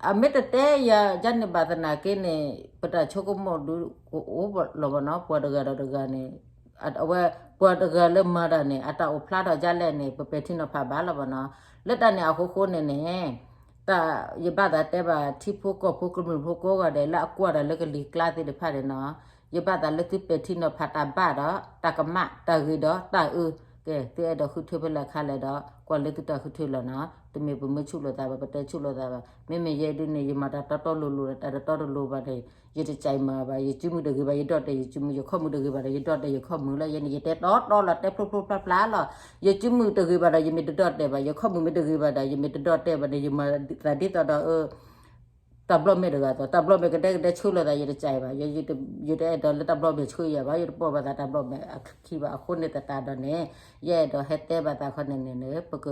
အမ့ၢ်တတဲယၤန့ၣ်ဘၣ်သနာ်က့န့ၣ် ပတၢ်ဆိကမိၣ်ဒုးကအိၣ်လီၤဘၣ်နီၤ ပှၤတဂၤဒီးတဂၤန့ၣ် အဝဲ ပှၤတဂၤလၢမၤတၢ်န့ၣ် အတၢ်အိၣ်ဖျါထီၣ်ဒ်လဲၣ်န့ၣ် ပပဲာ်ထံနီၤဖးဘၣ်လီၤဘၣ်နီၤ. လၢတၢ်န့ၣ်အဃိဃိန့ၣ်န့ၣ် တၢ် ယဘၣ်သးတဲဘၣ်ထံဖိကီၢ်ဖိကမျၢၢ်ဖိကိးဂၤဒဲးလၢအကွၢ်တၢ်လၢကလံၤကျါသ့ၣ်တဖၣ်န့ၣ်နီၤ ယဘၣ်သးလၢသုပဲာ်ထံနီၤဖးတၢ်ဘၣ်ဒီး တၢ်ကမၣ် တၢ်ဂ့ၤဒီးတၢ်အၢ ကဲ သုအဲၣ်ဒိးဃုထၢဖဲလဲၣ်ခါလဲၣ်ဒီး ကွၢ်လၢသုတၢ်ဃုထၢလီၤနီၤ. တမ့ၢ်ပမၢဆူၣ်လိာ်သးဘၣ် ပတဲဆူၣ်လိာ်သးဘၣ်. မ့မ့ၢ်ယဲဒ်န့ၣ် ယမၤတၢ်တီတီလိၤလိၤဒီး တၢ်တတီတလိၤဘၣ်န့ၣ် ယတစံးမၤဘၣ်. ယစုမုၢ်တဂ့ၤဘၣ် ယဒီၣ်တဲာ်ယစုမုၢ် ယခီၣ်မုၢ်တဂ့ၤဘၣ်ဒီး ယဒီၣ်တဲာ်ယခီၣ်မုၢ်လီၤ. ယဲန့ၣ် ယတဲတီတီလီၤ တဲဖျိဖျိဖျါဖျါလီၤ. ယစုမုၢ်တဂ့ၤဘၣ်ဒီး ယမ့ၢ်တဒီၣ်တဲာ်ဘၣ် ယခီၣ်မုၢ်မ့ၢ်တဂ့ၤဘၣ်ဒီး ယမ့ၢ်တဒီၣ်တဲာ်ဘၣ်န့ၣ် ယမၤသးဒ်သိးဒီး တၢ်ဘျီၣ်မဲာ်တဂၤသိး တၢ်ဘျီၣ်မဲာ်ကဒဲကဒဲဆၢလိာ်သး ယတစံးဘၣ်. ယတအဲၣ်ဒိးလၢတၢ်ဘျီၣ်မဲာ်ဆၢယၤဘၣ် ယတပိာ်ဘၣ်သးတၢ်ဘျီၣ်မဲာ်အခံဘၣ်. အဃိန့ၣ်သတးဒီးန့ၣ် ယအဲၣ်ဒိးဟဲတဲဘၣ်သးခီန့ၣ်န့ၣ် ပက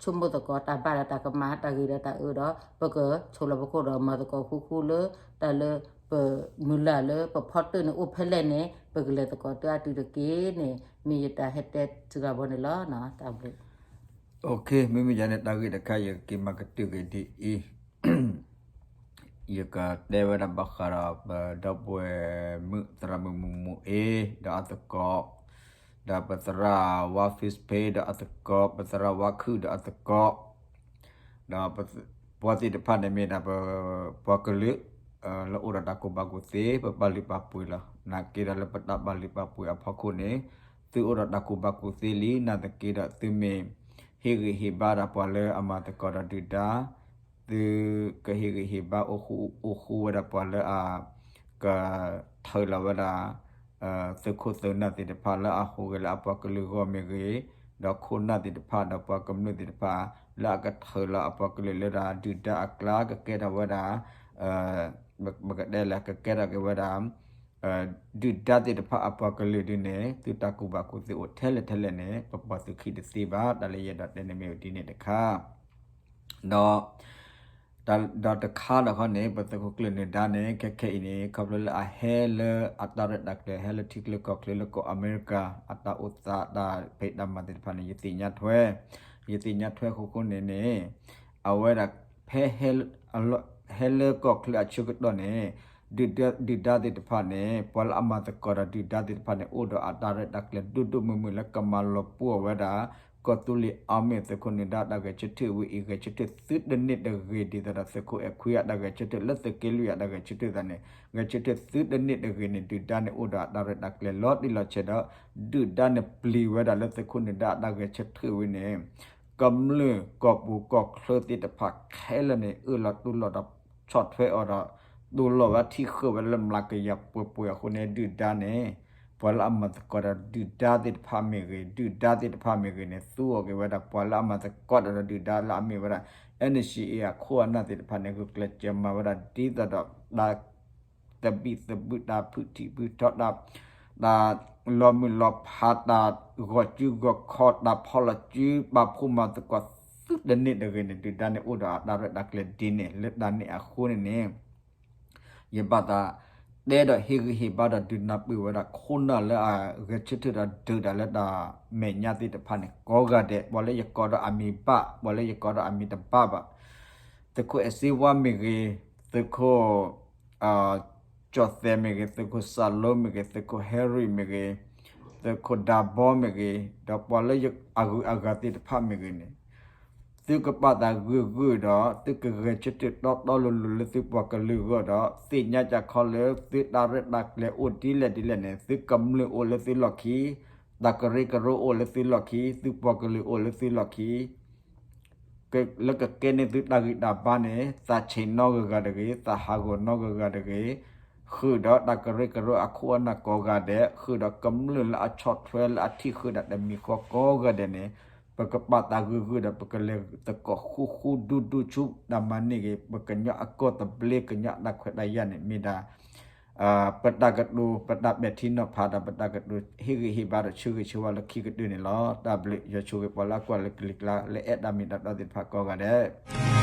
ဆိကမိၣ်သကိးတၢ်ဘၣ်ဒီးတၢ်ကမၣ် တၢ်ဂ့ၤဒီးတၢ်အၢဒီး ပကဆိလီၤပခိၣ်ဒီးမၤသကိးဃူဃူလၢ တၢ်လၢပမုၢ်လၢ်လၢပဖီတၢၣ်န့ၣ်အိၣ်ဖဲလဲၣ်န့ၣ် ပကလဲၤသကိးတၢ်အတုၤတက့ၢ်န့ၣ် မ့ၢ်ယတၢ်ဟဲတဲစှၤဘီန့ၣ်လီၤ. တၢ်ဘျုး မ့မ့ၢ်ယၤန့ၣ် တၢ်ဂ့ၢ်တခါယကက့ၤမၤကတၢၢ်က့ၤဒ်အံၤ, ယကတဲဝဲဒၣ်ဘၣ်ဃးဒီးပဒီပုၢ်ဝဲၢ်မုၣ်သရၣ်မုၣ်မူမူအ့ ဒီးအသကိး ဒီးပသရၣ်ဝါ Fitz Payne ဒီးအသကိး, ပသရၣ်ဝါခုၣ်ဒီးအသကိး, ဒီးပှၤသ့ၣ်တဖၣ်န့ၣ်မ့ၢ်ဒၣ်ပပှၤကလုာ် လၢအိၣ်ဒီးတၢ်ကူၣ်ဘၣ်ကူၣ်သ့, ပပာ်လုၢ်ပာ်ပှ့ၤလီၤ. နာ်က့ဒီးလၢပတၢ်ပာ်လုၢ်ပာ်ပှ့ၤအဖီခိၣ်န့ၣ် သုအိၣ်ဒီးတၢ်ကူၣ်ဘၣ်ကူၣ်သ့လံ, နာ်သက့ဒီးသုမ့ၢ် ဟ့ၣ်ဂံၢ်ဟ့ၣ်ဘါဒီးပှၤလၢအမၤသကိးဒီးဒုၣ်ဒါ, သုကဟ့ၣ်ဂံၢ်ဟ့ၣ်ဘါအိၣ်ဃူအိၣ်ဃူဝဲဒၣ်ပှၤလၢအ ကထုးလီၤဝဲဒၣ် သုးခိၣ်သုးနၢ်သ့ၣ်တဖၣ်လၢအဟူးဂဲၤလၢအပှၤကလုာ်ဂီၢ်မ့ၢ်ဂ့ၤ, ဒီးခိၣ်နၢ်သ့ၣ်တဖၣ် ဒီးပှၤကမျၢၢ်သ့ၣ်တဖၣ် လၢအကထုးလီၤအပှၤကလုာ်လၢဒၣ်ဒုၣ်ဒါအကျါ ကကဲထီၣ်ဝဲဒၣ် ပကတဲလဲၣ် ကကဲထီၣ်က့ၤဝဲဒၣ် ဒုၣ်ဒါသ့ၣ်တဖၣ်အပှၤကလုာ်ဒ်န့ၣ် သုတၢ်ကူၣ်ဘၣ်ကူၣ်သ့အိၣ်ထဲလဲၣ်ထဲလဲၣ်န့ၣ် ပပှၤသုးခံတသ့ဘၣ်. တၢ်လၢယအဲၣ်ဒိးတဲန့ၣ်မ့ၢ်ဝဲဒ်န့ၣ်တခါ ဒီး ဒီးတခါဒီးခီန့ၣ် ပသုးခိၣ်ကျၢၢ်နၢၤဒါန့ၣ် ခဲခဲအံၤန့ၣ် ခီဖျိလၢအဟဲလၢအတၢ်ရဲၣ်တၢ်ကျဲၤ ဟဲလၢထံချၢကီၢ်ချၢလၢကီၢ်အမဲရကၤ အတၢ်အိၣ်သးတၢ်ဖံးတၢ်မၤသ့ၣ်တဖၣ်န့ၣ် ယသ့ၣ်ညါထွဲ, ယသ့ၣ်ညါထွဲဃိဃိန့ၣ်န့ၣ် အဝဲဒၣ် ဖဲ ဟဲလၢကီၢ်ချၢအဆၢကတီၢ်န့ၣ် ဒုၣ်ဒါသ့ၣ်တဖၣ်န့ၣ် ပှၤလၢအမၤသကိးဒီးဒုၣ်ဒါသ့ၣ်တဖၣ်န့ၣ် အိၣ်ဒီးအတၢ်ရဲၣ်တၢ်ကျဲၤဒိၣ်ဒိၣ်မုၢ်မုၢ်လၢကမၤလီၤပှီၢ်ဝဲဒၣ် ကီၢ်သူလ့ၤအါမ့ၢ် သုးခိၣ်နၢၤဒါအတၢ်ဂဲၤဆၢထၢၣ်ဝံၤအံၤ ဂဲၤဆၢထၢၣ်သုတန့ၢ်တဂ့ၤ ဒ်သိးဒီးသုးခိၣ်အဲၣ်ခွံအတၢ်ဂဲၤဆၢထၢၣ် လၢသုးက့လွံၢ်အတၢ်ဂဲၤဆၢထၢၣ်သးန့ၣ် ဂဲၤဆၢထၢၣ်သုတန့ၢ်တဂ့ၤန့ၣ် ဒုၣ်ဒါန့ၣ်အိၣ်ဒီးအတၢ်ရဲၣ်တၢ်ကျဲၤလီၤတံၢ်လီၤဆဲးဒီး ဒုၣ်ဒါန့ၣ်ပျံၤဝဲဒၣ်လၢသုးခိၣ်နၢၤဒါအတၢ်ဂဲၤဆၢထၢၣ်ဝံၤန့ၣ် ကမျၢၢ်ကီၢ်ပူၤကီၢ်ချၢသ့ၣ်တဖၣ်ခဲလၢာ်န့ၣ် အၢၣ်လီၤတူၢ်လိာ်ဒီးဆီၣ်ထွဲအီၤဒီး တူၢ်လိာ်ဝဲထံၣ်ဃုာ်ဝဲလၢမျးကယၤပှဲၤပှဲၤအဃိန့ၣ် ဒုၣ်ဒါန့ၣ် ပှၤလၢအမၤသကိးဒီးဒုၣ်ဒါသ့ၣ်တဖၣ်မ့ၢ်ဂ့ၤ ဒုၣ်ဒါသ့ၣ်တဖၣ်မ့ၢ်ဂ့ၤန့ၣ် သူအီၤက့ၤဝဲဒၣ်ပှၤလၢအမၤသကိးဒီးဒုၣ်ဒါလၢအမ့ၢ်ဝဲဒၣ် NCA အခိၣ်အနၢ်သ့ၣ်တဖၣ်န့ၣ် ဂုာ်ကျဲးစၢးမၤဝဲဒၣ်ဒ်သိးဒီးတၢ် သဘံၣ်သဘုၣ် တၢ်ဖုၣ်ထံၣ်ဖုၣ်ထီ တၢ် တၢ်လီၤမုၢ်လီၤဖး တၢ်ဂီၤစုဂီၤခီ တၢ်ဖီၣ်လီၤစု ပာ်ဖှိၣ်မၤသကိးသုတန့ၢ်တဂ့ၤန့ၣ် ဒုၣ်ဒါန့ၣ်အိၣ်ဒီးအတၢ်ရဲၣ်တၢ်ကျဲၤဒ်န့ၣ် လၢတၢ်န့ၣ်အဃိန့ၣ်န့ၣ် ယဘၣ်သးတဲဒီးဟ့ၣ်ဂံၢ်ဟ့ၣ်ဘါဒီးဒုးနၢ်ပၢၢ်ဝဲဒၣ် ခိၣ်နၢ်လၢအဂဲၤဆၢထၢၣ်ဒီးဒုးတၢ်လၢတၢ်မဲာ်ညါသ့ၣ်တဖၣ်န့ၣ် ကိးဂၤဒဲး ပှၤလၢယကိးဒီးအမံၤဘၣ် ပှၤလၢယကိးဒီးအမံၤတဘၣ်ဘၣ် သုးခိၣ်အဲၣ်စ့ဝါမ့ၢ်ဂ့ၤ, သုးခိၣ် ကၠီၣ်သဲးမ့ၢ်ဂ့ၤ, သုးခိၣ်စၢ်လိမ့ၢ်ဂ့ၤ, သုးခိၣ်ဟဲရံၣ်မ့ၢ်ဂ့ၤ, သုးခိၣ်ဒၤဘီမ့ၢ်ဂ့ၤ, ဒီးပှၤလၢအဂုၤအဂၤသ့ၣ်တဖၣ်မ့ၢ်ဂ့ၤန့ၣ် သုကပာ်သးဂုာ်ဂုာ်ဒီး သုကဂဲၤဆၢထၢၣ်တီတီလိၤလိၤလၢသုပှၤကလုာ်အဂီၢ်ဒီး သ့ၣ်ညါကခီလၢသုတၢ်ရဲၣ်တၢ်ကျဲၤအိၣ်ဒ်လဲၣ်ဒ်လဲၣ်န့ၣ် သုကမျၢၢ်အိၣ်လၢသုလီၢ်ခံ, တၢ်ကရၢကရိအိၣ်လၢသုလီၢ်ခံ, သုပှၤကလုာ်အိၣ်လၢသုလီၢ်ခံ လၢကကဲန့ၢ်သုတၢ်ဂံၢ်တၢ်ဘါန့ၣ် သးဆံးနီတဂၤဂၤတဂ့ၤ, သးဟးဂီၤနီတဂၤဂၤတဂ့ၤ, ဃုာ်ဒီးတၢ်ကရၢကရိအခိၣ်အနၢ်ကိးဂၤဒဲး, ဃုာ်ဒီးကမျၢၢ်လၢအဆီၣ်ထွဲလၢအထံၣ်ဃုာ်ဒီးတမံၤဃီကိးဂၤဒဲးန့ၣ်, ပကပာ်သးဂုာ်ဂုာ်ဒီး ပကလဲၤသကိးဃူဃူဒူဒူဆူတၢ်မၤန့ၢ်ဂ့ၤ, ပကညီအကီၢ်သဘျ့ ကညီအတၢ်ခွဲးတၢ်ယာ်န့ၣ် မ့ၢ်ဒၣ် ပတၢ်ကတိၤ ပတၢ်ပဲာ်ထံနီၤဖးဒီး ပတၢ်ကတိၤဟ့ၣ်ဂံၢ်ဟ့ၣ်ဘါဒီးဆၢဂ့ၤဆၢဝါလၢခံကတၢၢ်န့ၣ်လီၤ. တၢ်ဘျုး ယွၤဆိၣ်ဂ့ၤပှၤလၢအကွၢ်လၢကလံၤကျါ လၢအဲၣ်တၢ်မ့ၢ်တၢ်တီသ့ၣ်တဖၣ်ကိးဂၤဒဲး.